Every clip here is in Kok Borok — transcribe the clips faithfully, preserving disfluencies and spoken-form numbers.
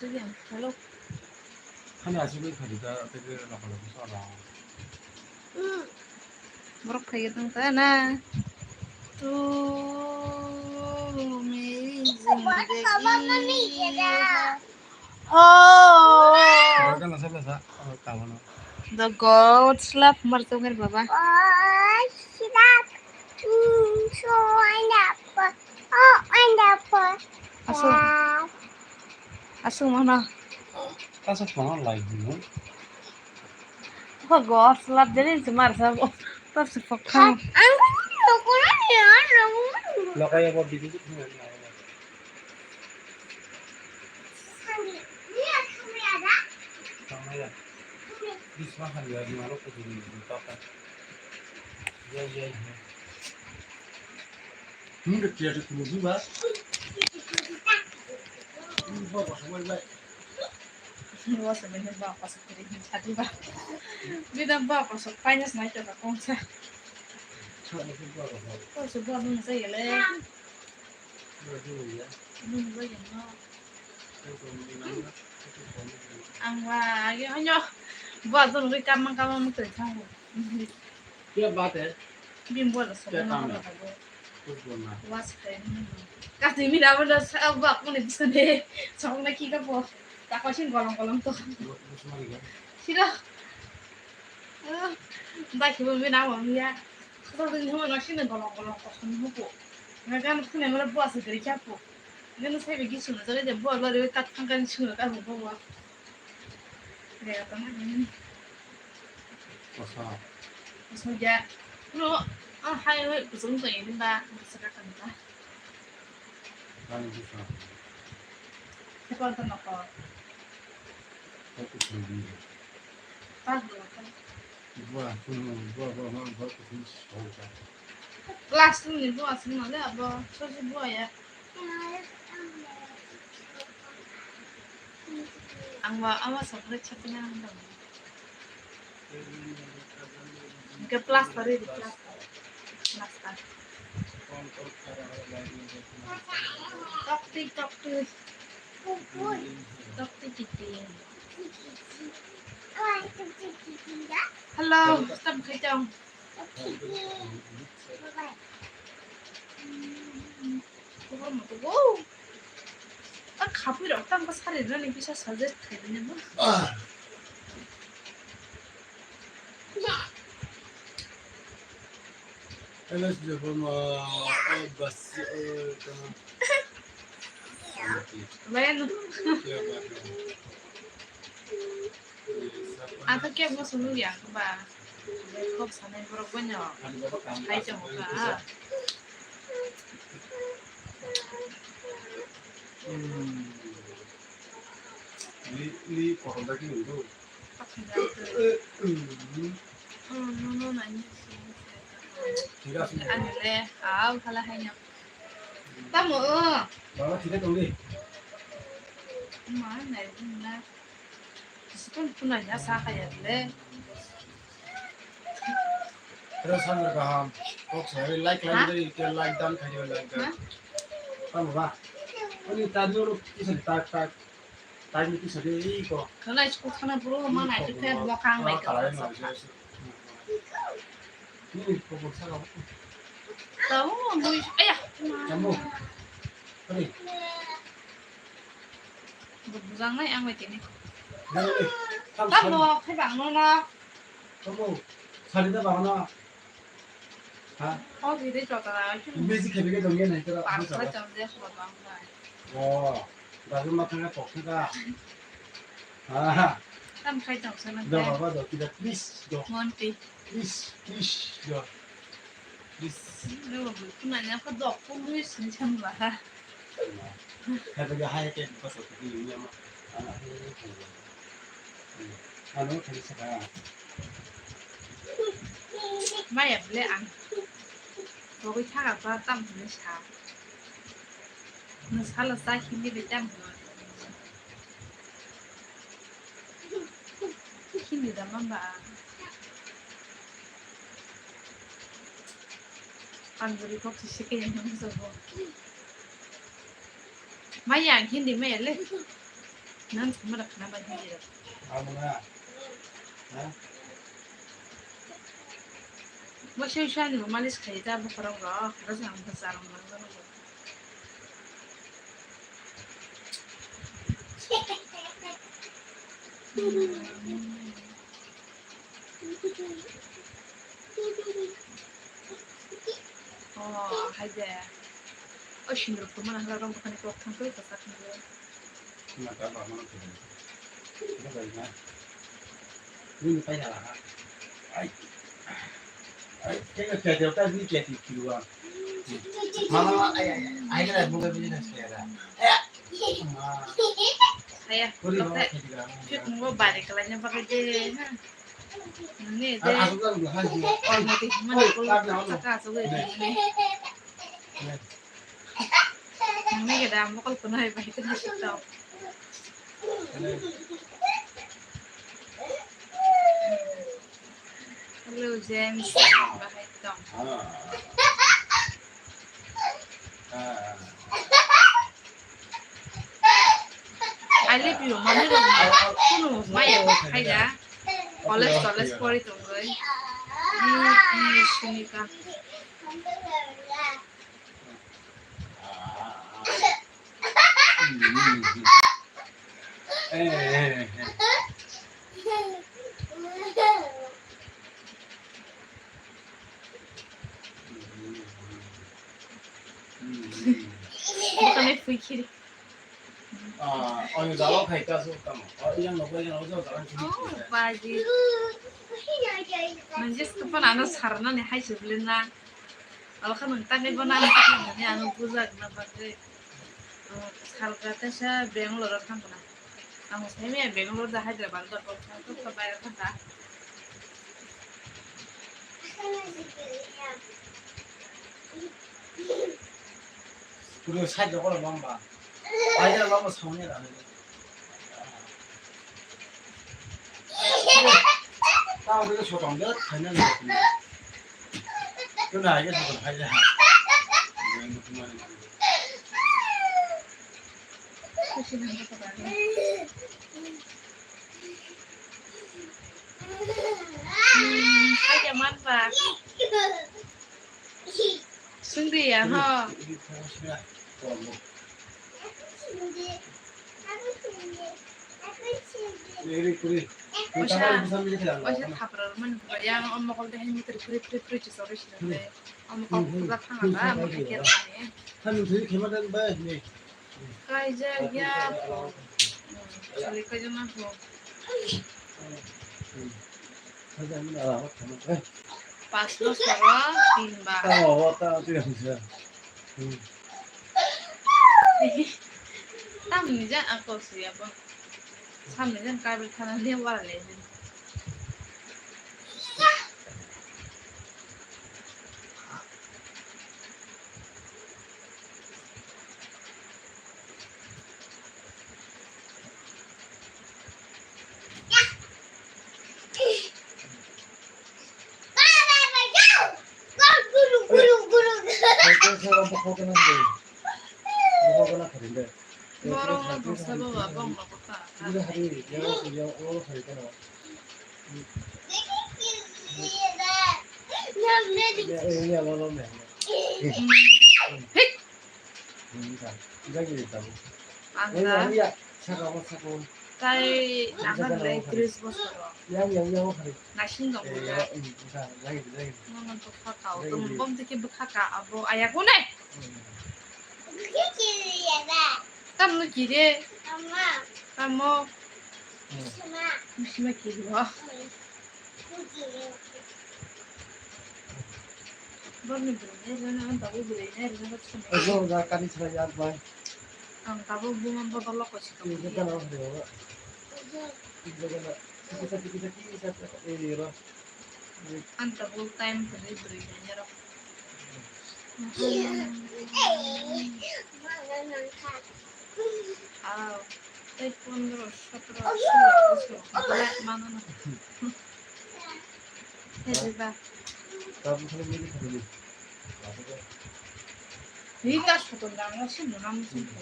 Hello. Hani asugwi phadi ta tei rokolo bwsa rong. Borok phaiya tong ta na. Tu meri zindagi hai. Oh. Rokolo sa bwsa, oh, kabono. The God's love, mar tong baba. God's love. Mm, so wonderful. Oh, wonderful. Asu. Wow. Asu mana? Asu mana lai dulu. Oh, God's love, jadi cuma rasa, oh, terus pokok. Ang, ang, Lokaya bo bidi. Bisma haliya ni malo ko dini ni papa. Ya, ya, ya. Nung de tiya de kunu ba. Nung ba ba samai ba. Nung ba samai ba ba sa kiri ni chati ba. Bida ba ba sa painas nai ta kong sa. Sa ni ba ba. Ko su ba nung sa ya le. Nung ba ya no. Ang ba agi hanyo. Ba dun ri kamang kamang mutri thang. Kya baat hai? Bim bol sa. Kya kaam hai? Kuch bolna hai. Was khay. Kasi mi da bol sa ba kone bisne. Song na ki ka po. Ta ko shin golong golong to. Sira. Ba ki bo mi na mo mi ya. Khata din huma na shin golong golong ko song mo ko. Na gan khune mo ba sa gari kya po. Nini sai bigi suna jare de bo lori kat phang kan suna ka bo bo. Re ka tong ni. Kosa. Kosa ja. No, a hai hai kusung to ini ba, saka kan ba. Kan bisa. Ko to no ko. Ko kusung di. Pas bo ko. Buah, buah, buah, buah, buah, buah, buah, buah. Class ni buah sini mana abo, sosi buah ya. Ang ba, ama sabri chapnya ang dong. Ke plaster di plaster. Plaster. Tokti, tokti. Tokti kiti. Hello, stop kacang. Wow. Tak khapui rok tang ka sari rani bisa suggest khai dini bo. Hello, Jabama. Oh, bas, oh, tama. Lain. Kya baat hai? Ang khe kebo swngo ya, ba. Kok sanai borok bono. Hai chamo ka. Hmm. Li, li, kotor da ki nunggu. Thik ase. Ani le, hao, khala hai no. Tamo, o. Baba, thik ase tongdi. Ma, nai, na. Sukun kunai ya sa kaya le. Terus sambil kaham. Kok saya like, like, ha? Dari ke like dan kaya like dan. Ha? Tamo ba. Ini tadi dulu kisah tak tak. Tadi kisah deh iko. Kalau aku sana bro mana itu kayak belakang baik. Ini kok bisa kok. Tahu, mau, ayah. Kamu. Tadi. Bujang nai ang bai tini. Tamo khai bang no na. Tamo sari da bang no. Ha? Kok gede chota na. Music khe bege dong nai tera. Paksa cham je khobang bai. Oh, daru ma thanga kok da. Ha. Tam khai tong sana. Da baba do kida please do. Monti. Please, please do. Please. Lo bu kuna nya ka dok ko lu sin cham ba ha. Kata ga hai ke pas ko ni ma. Ano kali saka. Maya ble ang. Bogwi thaga ba tam hwnwi sa. Nwng salo cha hindi bai tam hwnwi. Hindi da man ba ang. Ang bwrwi kok si se khe yang hwnwi sa bo. Maya ang hindi maya le. Nang sama da khana bai hidi da. Amo na. Ha? Mo shai shai ni malis khai ta bo khorok ro. Khara sa ang ta sa rong rong rong. Oh, hai de. O sindruk tongmani hwnba rok buphani kok thang khe kwchak nugwi. Sima ta ba mano khe. Ito ba na. Ni ni pai hala ha. Ai. Ai, kaya kaya ta ni kaya ti kiwa. Mama, ai, ai, ai, ai, ai, mungkin bisa sekarang. Aya, Puri lokte, mama kaya. Phik mungo bari kalaina bagwi de, ha. Nini de. Asuk kan bukan sih. Kormo di mana kul saka asuk de nini. Nini ke da mokol kono hai bai kena sito. Hello, James. Bahai tong. I love you, mami rok. Kunu maya kok khaida. College, college pori tongoi. Ni, ni, Sunika. Bukan main fikir. Ah, oh, ini kalau kayak kasus kamu. Oh, yang nopo yang nopo jalan sini. Oh, baji. Manjis kapan anu sarna nih hai sebelah na. Alkha nwng tangwi bo nang tangwi hwnwi ang bujak na bagwi, uh, salka teisa Bangalore-o thangkha na. Ang sai maya Bangalore da Hyderabad da kok thang kok bayar thangkha. Puro side rok lama ba. Ai da lama sauni ra. Tao de sotong de khaina ni. Tu na ai sotong khai de ha. Hmm, hai ya man ba. Sungri ya ho. Oisa, oisa thapra mani pura yang om mokol de hini tri tri tri tri chi sori sini de. Om mokol pura thang ada, om mokol kira ni. Kaijak ya. Sali kaijak na ho. Pas bosor o tin bar. Tamni jan ako suya bo. Samni jan kabil khana le wala le. Borok no bwsa bo ba bongno bwkha. Ang da. Tai ang da tris bosor. Nasing dong da. Nono bwkha ka, o tong bom tiki bwkha ka, abo aya kune. Tam no kiri. Tamo. Sima kiri o. Borni bwrwi nai rwna, ang tabuk bwrwi nai rwna, bwskango. Ojo, oja, kani chwrai yak bai. Ang tabuk buma bodol o kosi tongmani. Ini kan orang dewa. Ini kan, ini kan, ini kan, ini kan. Ang tabuk time kwrwi bwrwi nai rw. Aw, tei pondro, sotro, solo bosor, belai mano na. Hei, ba. Ni ta soton dang, o se mona musun ko.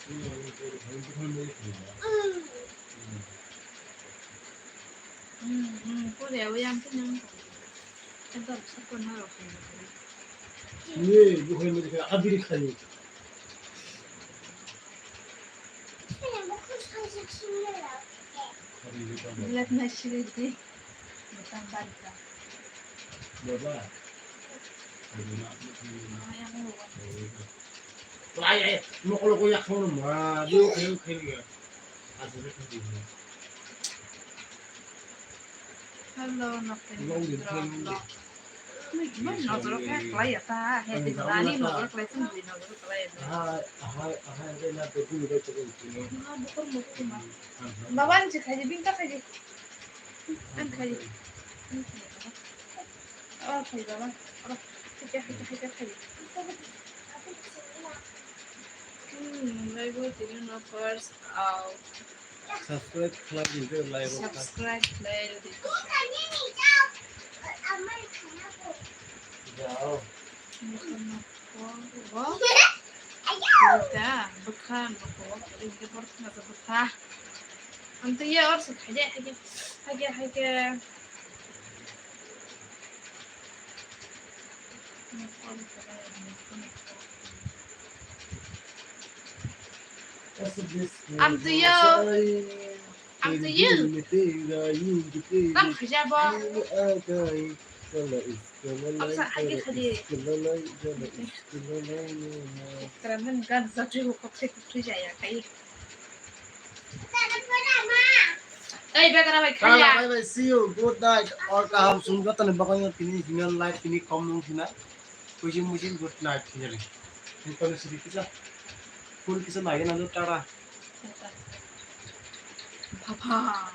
Hmm, hmm, pura yang tu nang. Ada siapa naro? Ye, bukan mereka abiri kali. Bilat na siridi. Butang barika. Baba. Ayang lu. Lai, eh, mokolo ko yak hono ma, dio khe khe ya. Asal khe khe. Hello, nothing. Long din khe long din. Mai nojoro khe klai ya ta, he din nani nojoro klai tong din nojoro klai ya. Aha, aha, aha, re na to dum dai to ko. Ma bukor mo ko ma. Baba ni khaji, bing ta khaji. Ang khaji. Oh, khaji baba. Oh, khaji, khaji, khaji, khaji. Hmm, live o tini no first out. Subscribe khlai di, like o khlai. Subscribe khlai di. Jao. Bwkha nokho, bwkha nokho, bwkha. Ang twi ya or se khaide, haide, haide, haide. Ang twi ya. Ang twi ya. Tam khaja bo. Ang sa haide khaide. Kram gan zatri ko kok se kok jaya kai. Ei, begara bai khaya. Bye bye, see you, good night. Or kaham sung joto ni bagwi tini hino live tini kom nung hina. Kujing mujing good night hinari. Ni kono sidi kisa. Full kisa nai na tara. Baba.